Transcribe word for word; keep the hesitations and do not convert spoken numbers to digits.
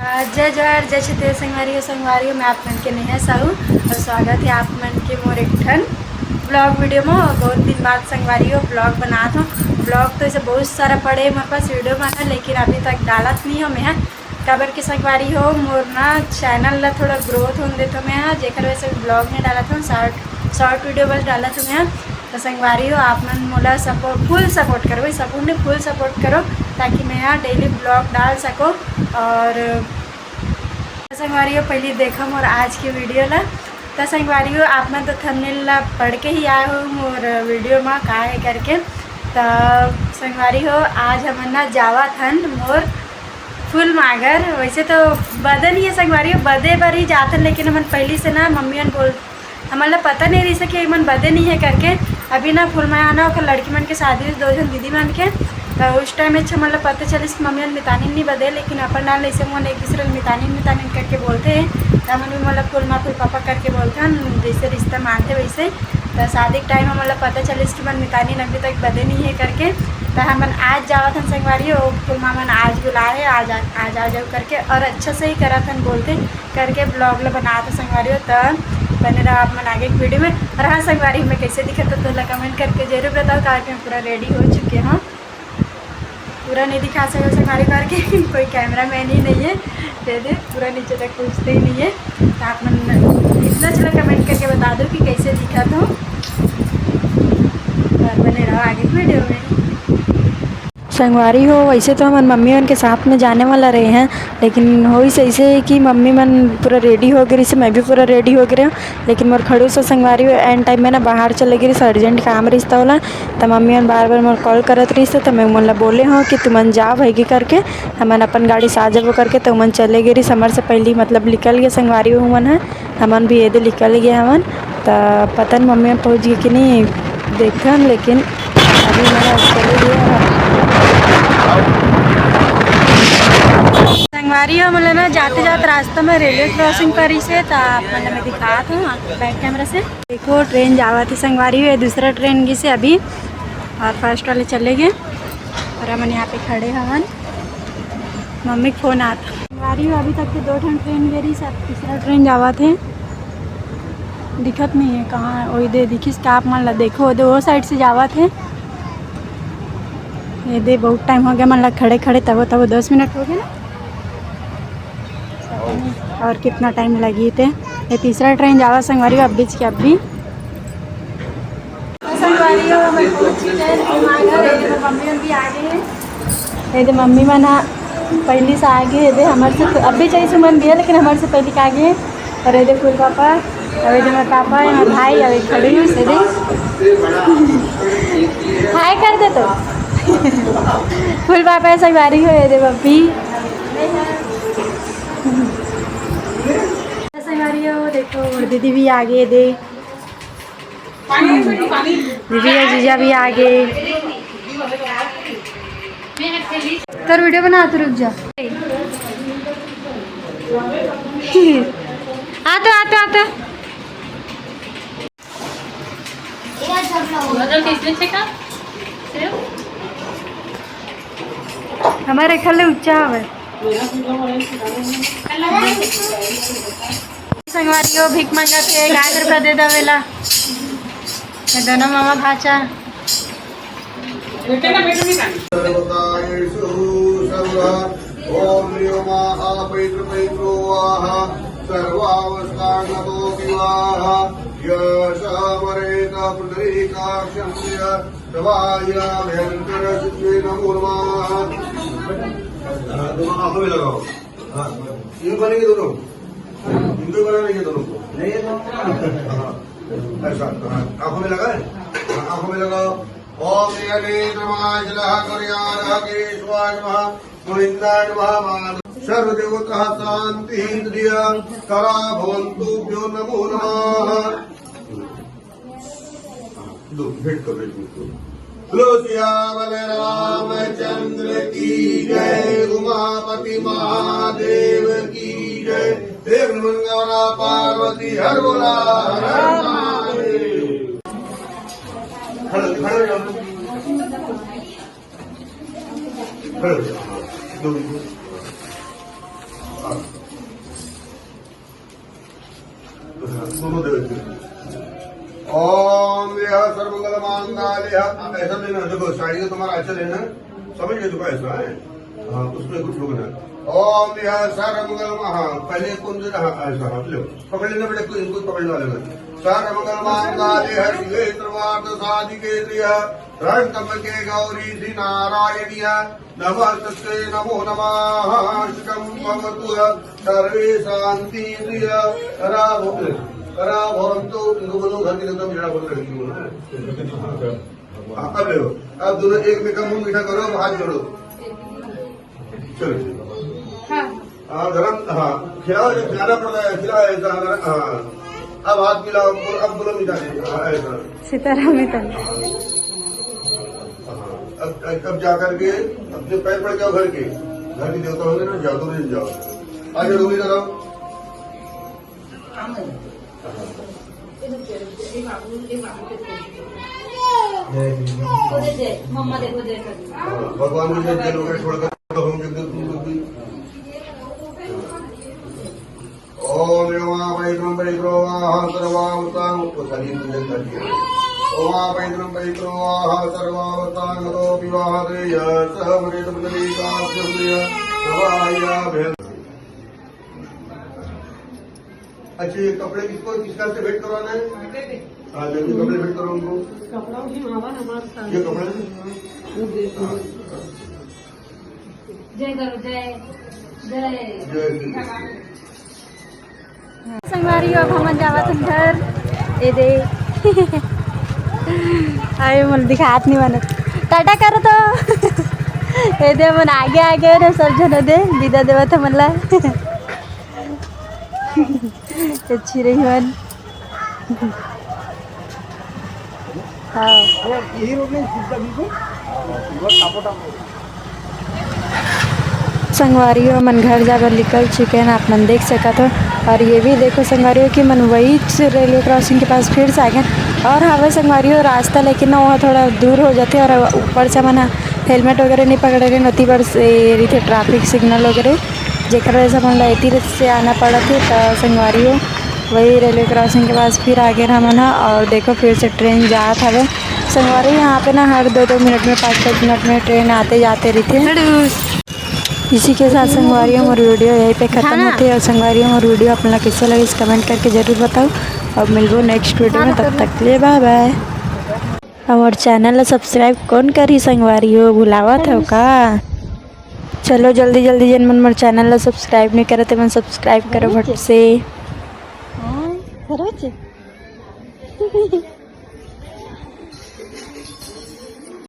जय जोहार, जय छत्तीसगढ़ संगवारी हो। संगवारी हो, मैं आप मन के नेहा साहू और स्वागत है आप मन के मोर एक ठन ब्लॉग वीडियो में। बहुत दिन बाद संगवारी हो ब्लॉग बनात हूँ। ब्लॉग तो ऐसे बहुत सारा पड़े मोर पास वीडियो बना, लेकिन अभी तक डालत नहीं हो मैं, काबर के संगवारी हो मोर ना चैनल ला थोड़ा ग्रोथ होन देथो मैं हा, जेकर वजह से ब्लॉग नहीं डालत हूँ, शॉर्ट शॉर्ट वीडियो बस डालत हूँ मैं हा। तो संगवारी हो, आप मन मोला सपोर्ट, फुल सपोर्ट करो, सपोर्ट नहीं, फुल सपोर्ट करो, ताकि मैं हा डेली ब्लॉग डाल सको। और संगवारी हो, पहले देखो मोर आज के वीडियो ला। तो संगवारी हो, आप मन तो थंबनेल ला पढ़ के ही आए हो मोर वीडियो में का है करके। तो संगवारी हो, आज हमन ना जावत हन मोर फूल मांगर। वैसे तो बदे नहीं है संगवारी हो, बदे बर ही जाथन, लेकिन हमन पहली से ना मम्मी मन बोल, हमन ला पता नहीं रहिस कि एमन बदे नहीं है करके। अभी ना फूल मांगर ना ओकर लड़की मन के शादी हुई, दो झन दीदी मन के, तो उस टाइम अच्छा मतलब पता चलिस कि मम्मी मन मितानी नहीं बदे, लेकिन अपन डाल ऐसे मन एक दूसरे ला मितानी मितानी करके बोलते हैं। तो हमन भी मतलब फूल माँ फूल पापा करके बोलते हैं, जैसे रिश्ता मानते वैसे। तो शादी के टाइम हमन ला पता चलिस कि मन मितानी अभी तक बदे नहीं है करके। तो हमन आज जावत हन संगवारी हो, फूल माँ मन आज बुलाए, आज आ, आज आ जाओ करके, और अच्छा से ही करत हन बोलते करके ब्लॉग ला बनात हन संगवारी हो। तो बने रहो आप मन आगे के वीडियो में। और हाँ संगवारी, मैं कैसे दिखत हो तो ला कमेंट करके जरूर बताओ, काबर कि मैं पूरा रेडी हो चुके हूँ। पूरा नहीं दिखा सको संगवारी करके कोई कैमरा मैन ही नहीं है। दे दे पूरा नीचे तक पूछते ही नहीं है। तो आप मन इतना चला कमेंट करके बता दो कि कैसे दिखत हो। और बने रहो आगे वीडियो में। संगवारी हो, वैसे तो हमन मम्मी मन के साथ में जाने वाला रहे हैं, लेकिन होइस ऐसे कि मम्मी मन पूरा रेडी हो गए रहिस, मैं भी पूरा रेडी हो गए रहे हूँ। लेकिन मोर खड़ूस संगवारी हो एंड टाइम में ना बाहर चले गए रहिस, अर्जेंट काम रहिस त ओला। त मम्मी मन बार बार मोर कॉल करत रहिस, त मैं मन ला बोले हूँ कि तुमन जाओ भैगी करके, हमन अपन गाड़ी से आ जाबो करके। त उमन चले गए रहिस हमर से पहली, मतलब निकल गए संगवारी हो उमन ह। हमन भी एदे निकल गए हमन। त पता नहीं मम्मी मन पहुँच गए कि नहीं, देखन, लेकिन अभी मैं चले गए। संगवारी हो, हमन ला ना जाते जात रास्ता में रेलवे क्रॉसिंग परिस हे, त आप मन ला मैं दिखात हूँ बैक कैमरा से। देखो ट्रेन जावत हे संगवारी हो, ये दूसरा ट्रेन गिस हे अभी, और फर्स्ट वाले चले गए और हमन यहाँ पे खड़े हवन। मम्मी के फोन आत। संगवारी हो, अभी तक के दो ठन ट्रेन गे रहिस, अब तीसरा ट्रेन जावत हे। दिखत नहीं है कहाँ, ओई दे दिखिस का आप मन ला देखो, ओदे वो साइड से जावत हे। ये दे बहुत टाइम हो गया मन ला खड़े खड़े, तबो तबो दस मिनट हो गए ना। और कितना टाइम लगी थे। ये तीसरा ट्रेन जावा संगवारी हो, अब बीच के अब भी। संगवारी हो, मैं पहुंच चुके हैं हमारे घर। ये देखो, मम्मी अभी आ गए हैं। ये दे मम्मी मन ह पहली से आगे है, दे हमर से तो, अभी चाहिए सुमन भी है, लेकिन हमर से पहली का आगे है। और ये दे फूल पापा, और ये दे मेरे पापा, ये मेरे भाई, और ये खड़ूस, ये दे। हाय कर दे तो। फूल पापा ऐसा बारी हो, ये दे बब्बी। ऐसा बारी हो, देखो, और दीदी भी आगे, दे। दीदी और जीजा भी आगे। तोर वीडियो बना, तो रुक जा। आ तो, आ तो, आ तो। हमारे खले ऊंचा हवे। संगवारी हो, भीख मंगत हे, गाय घर का दे दवेला। ये दोनों मामा भाचा। सर्वकायेषु सर्वदा ॐ व्योमाः पैतृपैतृवाः सर्वावस्थानतो दिवाः। यः स मरेत पुण्डरीकाक्षं सभायाभ्यन्तरशुद्धये नमो नमः। हाँ, दोनों आंखों में लगाओ। हाँ, यूं बनेंगे दोनों। इनको बनाना है दोनों को। नहीं, ये दोनों। हाँ, ऐसा, हाँ, आंखों में लगाए। हाँ, आंखों में लगाओ। ॐ यनेन्द्रमाजलः कुर्यादः केशवाय नमः, गोविन्दाय नमः, माधव सर्वदेवतः शान्तिः तृतीया करा भवन्तुभ्यो नमो नमः। दो, भेंट कर, भेंट कर। बोलो सियावर रामचंद्र की जय, उमापति महादेव की जय। एक नमन गाना पार्वती हर बोला, हर हर महादेव। खड़े, खड़े हो जाओ। खड़े हो जाओ। दो मिनट। दोनों देवे थे। ओम यह सर्वमंगल मांगल्य, ऐसा नहीं ना, देखो साड़ी तो तुम्हारा अच्छा लेना, समझ गए तुम ऐसा है। हाँ, उसमें कुछ लोग ना। ओम यह सर्वमंगल, हाँ, पहले कौन दे रहा? ऐसा, हाँ, लो, पकड़ लेना बेटा, कोई, कोई पकड़ने वाले में। सर्वमंगल मांगल्य शिवे सर्वार्थ साधिके त्रिय, रण तम के गौरी श्री नारायणीय नमस्तुते नमो नमः। शुभं भवतु सर्वे शांति प्रिय। करा भव-, करा भवंतु, इनको बोलो घर के एकदम जरा बोलो, लड़की बोलो। हाँ, अब ले लो। अब दोनों एक में का मुंह मीठा करो, अब हाथ जोड़ो। चलो। हाँ। हाँ, गरम, हाँ, खिलाओ, जो खिलाना पड़ता है, खिलाओ, ऐसा, हाँ। अब हाथ मिलाओ, अब बोलो, मीठा, हाँ, ऐसा। सीताराम ही था। अब, अब, अब जा करके अपने पैर पड़ जाओ घर के, घर के देवता होंगे ना, जादू में जाओ। आ जाओ, डोली लगाओ। भगवान को जब जल वगैरह छोड़कर तो हम जब जब तुम लोग भी। ओम यमा पवित्रम पवित्रो वाह सर्वावतां, उसको शरीर पूजन कर दिया। ओम पवित्रम पवित्रो वाह सर्वावतां गतोपि वाह श्रेय सह मरे तुम शरीर का आश्रय नवाया भेद। अच्छा, ये कपड़े किसको, किसका से भेंट करवाना है? हाँ, जल्दी कपड़े भेंट करो उनको। कपड़ा भी हमारा, हमारे साथ। ये कपड़े भी? वो देखो। हाँ। जय गुरु, जय, जय। जय श्री कृष्ण। संगवारी हो, अब हमन जावत हन घर। ए दे। अरे, मोला दिखात नहीं मानत। टाटा करो तो। ए दे, मन आगे आगे रे, सब झन दे, विदा देवत हमन ला। अच्छी रही मन। हाँ। संगवारी हो, मन घर जाकर निकल चुके हैं, आप मन देख सकत हो। और ये भी देखो संगवारी हो कि मन वही रेलवे क्रॉसिंग के पास फिर से आ गए। और हवे संगवारी हो रास्ता, लेकिन ना वहाँ थोड़ा दूर हो जाते और ऊपर से मन हेलमेट वगैरह नहीं पकड़े रहे, नती बर से रहिथे ट्रैफिक सिग्नल वगैरह, जेकर वजह से हमन ला एती से आना पड़त हे। त संगवारी हो, वही रेलवे क्रॉसिंग के पास फिर आगे हमन ह। और देखो, फिर से ट्रेन जात हवे संगवारी। यहाँ पे ना हर दो दो मिनट में, पाँच पाँच मिनट में ट्रेन आते जाते रहिथे। इसी के साथ संगवारी हो, मोर वीडियो यहीं पे खत्म होथे। और संगवारी हो, मोर वीडियो आप मन ला कैसे लगिस, कमेंट करके जरूर बताओ। और मिलबो नेक्स्ट वीडियो में, तब तक के लिए बाय बाय। हमर चैनल ला सब्सक्राइब कौन करही संगवारी हो, भुलावत हव का? चलो जल्दी जल्दी, जेन मन मोर चैनल ला सब्सक्राइब नहीं करे, ते मन सब्सक्राइब करो फट से। हाँ, करो चे।